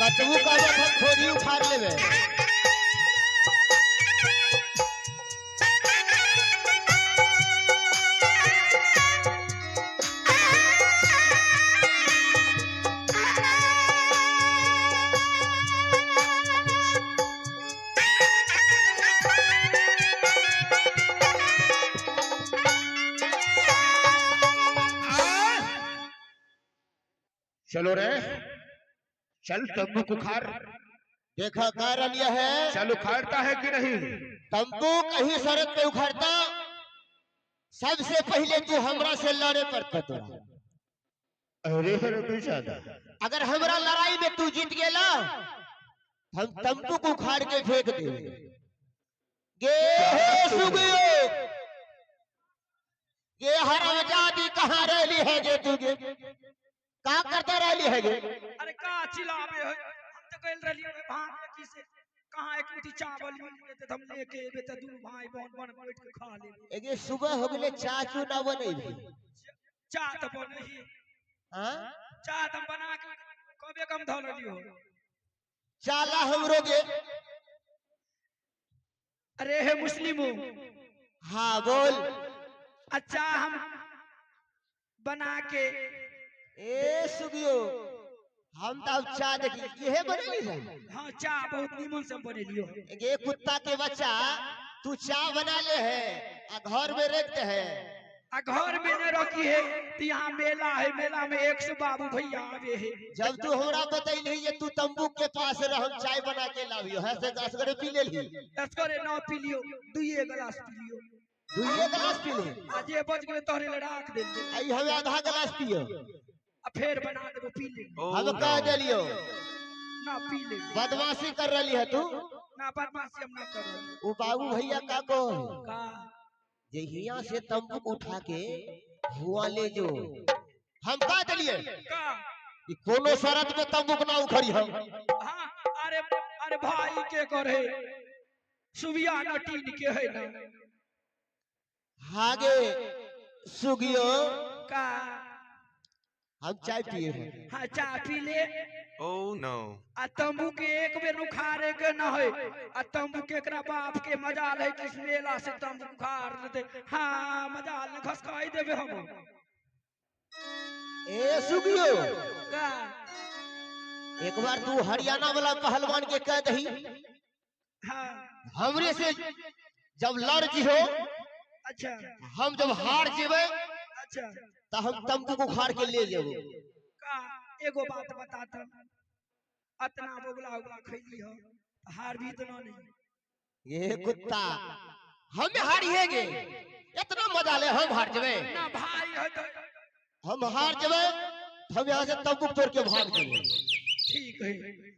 कतबू कहबो हम थोड़ी उखाड़ लेबे। चलो रे, चल तंबू उखाड़। देखा कह रहा है, चल उखाड़ता है कि नहीं? तंबू कहीं सड़क पे उखाड़ता, सबसे पहले तू हमरा से लड़े पड़ता तोरा। अरे हरामजादा, अगर हमरा लड़ाई में तू जीत गेला, हम तंबू को उखाड़ के फेंक देंगे। गे हे सुगियो, ये हरामजादी कहाँ रहली है गे तू? गे का करता रहली है गे? अरे का चिल्लावे है, हम तो गइल रहली भाग की से कहाँ एक मुट्ठी चावल मिल जेते त हम लेके एबे त दुनू भाई बहन बन बैठ के खा लेबे। एगे सुबह हो गेले, चाचू ना बनैबी? चाह त बनही। हाँ, चाह त हम बना के कबे कम धऽ लेली हो। चाला हमरो गे। अरे हे मुस्लिमो। हाँ बोल। अच्छा हम बना के ए सुगियो, हम तो अब चाह देखी इहे बनेली है। हाँ, चाह बहुत नीमन से बनेलियो। एगे कुत्ता के बच्चा, तू चाह बना ले है आ घर में रखते है? आ घर में न रखी है तो यहाँ मेला है, मेला में एक सौ बाबू भैया आवे है। जब तू हमरा बतैली जे तू तंबू के पास रह, हम चाय बना के लावियो है से असगरे पी लेली। असगरे न पी लियो, दुइये गिलास पी लियो। दुइये गिलास पी ले? आ जे बच गेलै तोहरे ले राख देलियो। आई हमें आधा गिलास पियो। आ फेर बना देबो, पी ले। हम कह देलियो। ना पी ले। बदमाशी कर रही है तू। ना, बदमाशी हम ना कर रहे। वो बाबू भैया का कहो का? जे हिया से तंबू उठा के हुआ ले जो। हम कह देलिए का? कि कोनो शरत में तंबू ना उखड़ी हम। हाँ, अरे अरे भाई के करे सुबिया न टीन के है ना। हागे सुगियो। का? हम चाय पिए हैं। हाँ, चाय पी ले। Oh no. आ तंबू के एक बेर उखाड़े के न है, आ तंबू के एकरा बाप के मजाल है कि इस मेला से तंबू उखाड़ लेते। हाँ, मजाल न घसकाई देबे हम। ए सुगियो। का? एक बार तू हरियाणा वाला पहलवान के कह दही। हाँ। हमरे से जब लड़ जी हो, अच्छा। हम जब हार जेबे, अच्छा। तो हम तंबू को उखाड़ के ले जेबो। का? एगो बात बताता, अतना बोगला उगला खैली हो, हार भी इतना नहीं। ये कुत्ता, हम हारिएंगे? इतना मजा ले हम हार जेबे? ना भाई है तो। हम हार जेबे, हम यहाँ से तंबू तोड़ के भाग जेबे। ठीक है,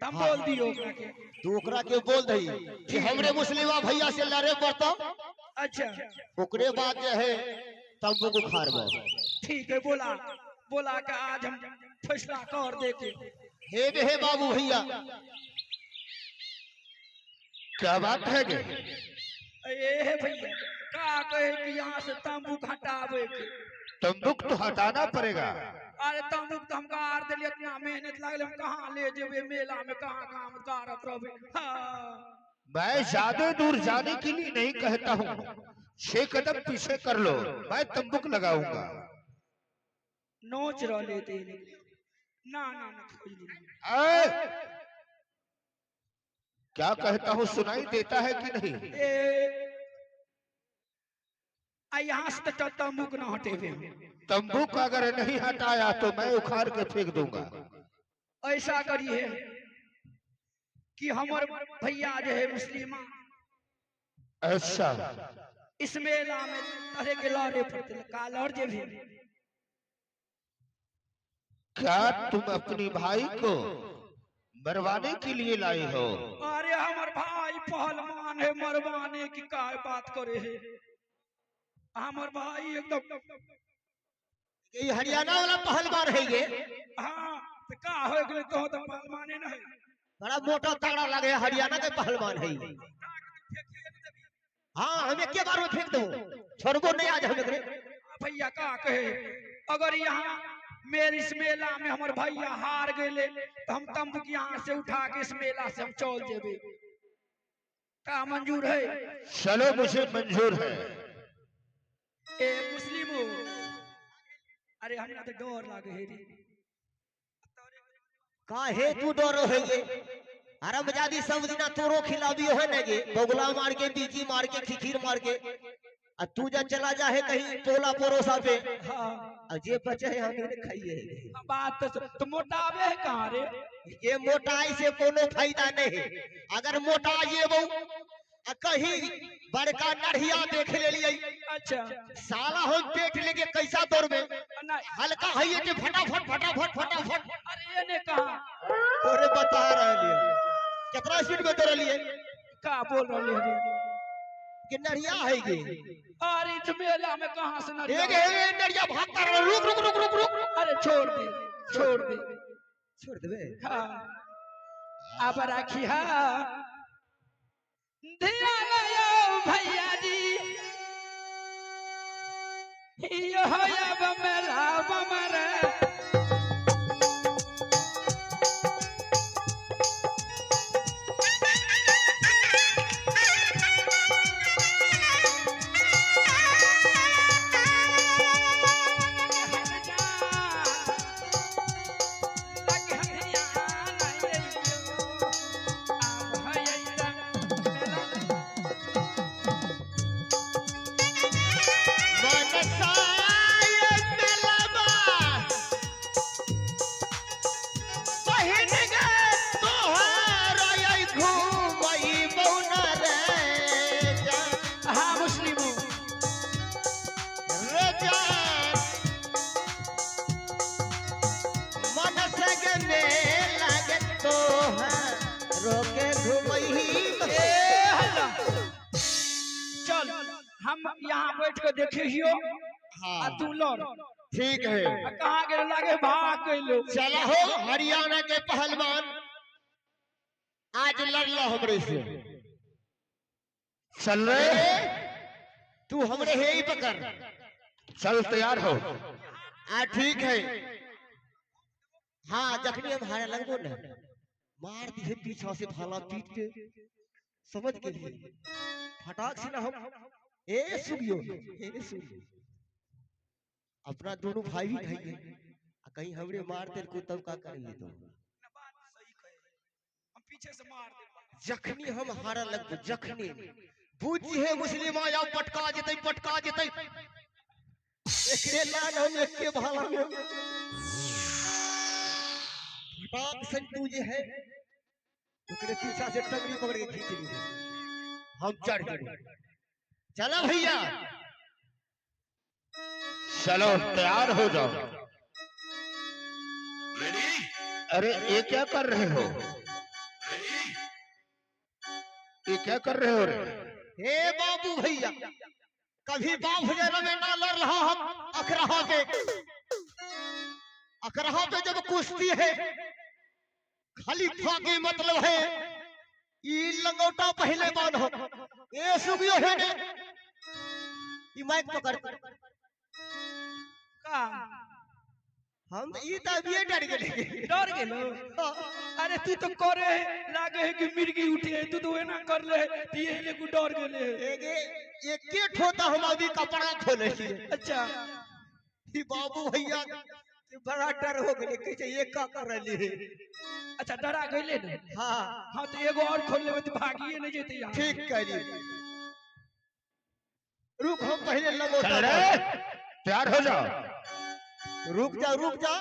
तब बोल दियो ओकरा के। तू ओकरा के बोल दही कि हमरे मुस्लिमा भैया से लड़े पड़ता। अच्छा। ओकरे बाद जे है तंबू को उखाड़बो। ठीक है, बोला बोला के आज हम फैसला कर दे के। हे बे हे बाबू भैया। क्या बात है गे? ए हे भैया, का कहे कि यहाँ से तंबू हटावे के। तंबुक तो हटाना पड़ेगा। अरे तंबू तो हम गाड़ देलिए, इतना मेहनत लागल, हम कहाँ ले जेबे मेला में, कहाँ काम गाड़त रहबे। हाँ। मैं ज्यादा दूर जाने के लिए नहीं कहता हूँ, 6 कदम पीछे कर लो, मैं तंबुक लगाऊंगा। नोच रहले ते ना ना ना खोज ली। ऐ! क्या कहता हूँ, सुनाई देता है कि नहीं? ए आ यहाँ से तो तंबूक ना हटेबे हम। तंबुक अगर नहीं हटाया तो मैं उखाड़ के फेंक दूंगा। ऐसा करिए कि हमर भैया जो है मुस्लिमा, अच्छा। इस मेला में तरह के लड़े पड़ते, का लड़ जे भी। क्या तुम अपनी भाई को मरवाने के लिए लाए हो? अरे हमर भाई पहलवान है, मरवाने की का बात करे है, हमर भाई एकदम ये हरियाणा वाला पहलवान है ये? हाँ, तो का हो गेलै, तो तो पहलवाने नहीं। बड़ा मोटा तगड़ा लगे है, हरियाणा के पहलवान है ये। हाँ, हम एक बार में फेंक दो, छोड़बो नहीं आज हम एकरे। भैया का कहे, अगर यहाँ मेरे इस मेला में हमर भैया हार गेले तो हम तंबुक यहाँ से उठा के इस मेला से हम चल जेबे। का मंजूर है? चलो मुझे मंजूर है। ए मुस्लिम, अरे हमरा तो डर लागे है रे। काहे तू डरो है गे? हरामजादी सब दिना तोरो खिलाबियो है ना गे, बगुला मार के, बीजी मार के, खिखीर मार के, आ तू जा चला जा है कहीं टोला परोसा पे। हाँ। आ जे बचे है हम ने खाइए है। बात तो मोटावे है कहाँ रे? ये मोटाई से कोनो फायदा नहीं। अगर मोटा जेबो आ कहीं बड़का नढ़िया देख ले लिये। अच्छा। साला हम पेट लेके कैसा दौड़बे? नहीं। हल्का है ये कि फटाफट फटाफट फटाफट। अरे ये ने कहा तोरे बता रहे लिए कितना स्पीड में दौड़ लिए? का बोल रहे हैं कि नढ़िया है गे। अरे इस मेला में कहाँ से नढ़िया? एक है नढ़िया भागता रहा, रुक रुक रुक रुक रुक। अरे छोड़ दे, छोड़ दे, छोड़ देबे। हाँ अब राखी। हाँ ध्यान लो भैया जी, यो अब मेला बमर। मनसाय मेलबा बहिन गे तोहर आई घूमई बौना रे जा। हाँ मुस्लिम रे जा। मनस गे मेला गे तोहर रोके घूमई। ए हल्ला, चल हम यहाँ बैठ के देखे हियो। आ हाँ तू लड़। ठीक है। आ कहाँ गेलो? लागे भाग गेलो। चला हो हरियाणा के पहलवान, आज लड़ लो हमरे से। चल रहे। ए, तू हमरे हे ही पकड़। चल तैयार हो। आ ठीक है। हाँ जखनी हम हारे लगबो ना, मार दिहे पीछा से भाला पीठ पे, समझ गेलिए? फटाक से ना हम ए सुगियो, ए सुगियो, अपना दोनों भाई भी खाइए, आ कहीं हमरे मार देल को तब का करिए तो? हम पीछे से मार देब। जखनी हम हारा लगबो, जखनी बुझी है मुस्लिम आया पटका जेतै, पटका जेतै, एकरे लान हम एके भाला में फटाक सन तू जे है ओकरे पीछा से टंगड़ी पकड़ के खींच ली, हम चढ़ गए। चला भैया। चलो तैयार हो जाओ। अरे ये क्या कर रहे हो? ये क्या कर रहे हो रे? हे बाबू भैया, कभी बाप जरा में ना लड़ रहा हम अखरहा पे। अखरहा पे जब कुश्ती है, खलीफा के मतलब है ई लंगोटा पहले बांधो। ए सुगियो है ने ई माइक पकड़। का? हम ई त अभिये डर गेले। डर गेलो? अरे तू तो करे है, लागे है कि मिर्गी उठे है, तू तो एना कर ले है, तो यही लेके डर गेले है। एगे एके ठोता हम अभी कपड़ा खोले छिए। अच्छा। ई बाबू भैया के बड़ा डर हो गेले, कहै छै ये का कर रहली है। अच्छा डरा गेले ने? हाँ। हाँ तो एगो और खोल लेबे तो भागिए नहीं जेते यहाँ। ठीक कहली, रुक हम पहले लंगोटा चल रे तैयार हो जाओ। रुक जा, रुक जा।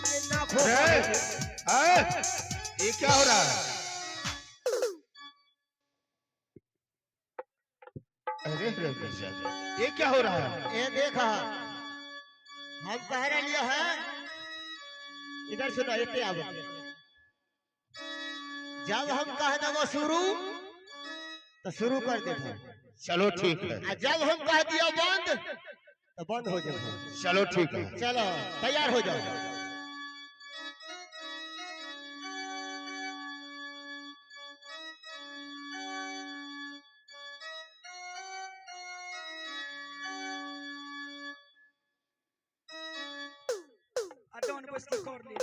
ये ना खो। अरे, अरे, ये क्या हो रहा है? अरे रे रे, ये क्या हो रहा है? ये देखा, हम कह रहे है, इधर सुनो, इतने आओ। जब हम कह देबो शुरू तो शुरू कर देबो। चलो ठीक है। आ जब हम कह दिया बंद तो बंद हो जाओ। चलो ठीक है। चलो तैयार हो जाओ। डन बैसकी कर ले।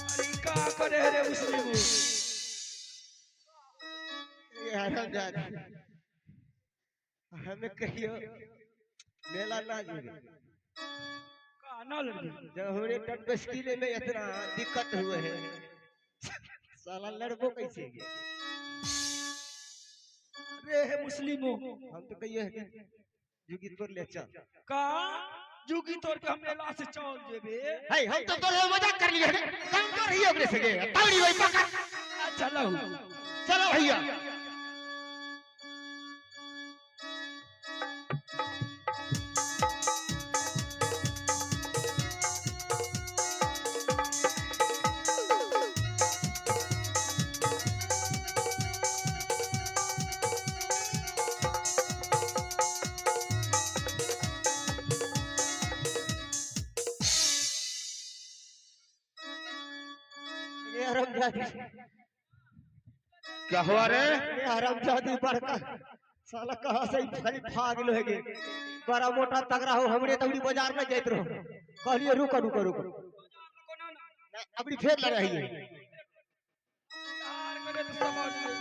अरे ई का करे रे मुस्लिम? ये हरामजादी, हमें कहियो मेला ना जेबे। का ना लड़बे? जब हमरे डंडबस्कीले में इतना दिक्कत हुए है, साला लड़बो कैसे? रे हे मुस्लिमो, हम तो कहिए जुगी तोड़ ले चल। का जुगी तोड़ के हम मेला से चल जेबे? है हम तो तोरे मजाक कर लिए, काम कर रही है अपने से तावड़ी भाई पकड़। अच्छा लहू। चलो भैया। ये हरामजादी। क्या हुआ रे? ये हरामजादी बड़का साला कहाँ से ही खाली भाग लो है। बड़ा मोटा तगड़ा हो, हमरे तगड़ी बाजार में जाइत रहो। कहलिए रुको रुको रुको, अबरी फेर लड़ रही है। हार करे तो समझ ले।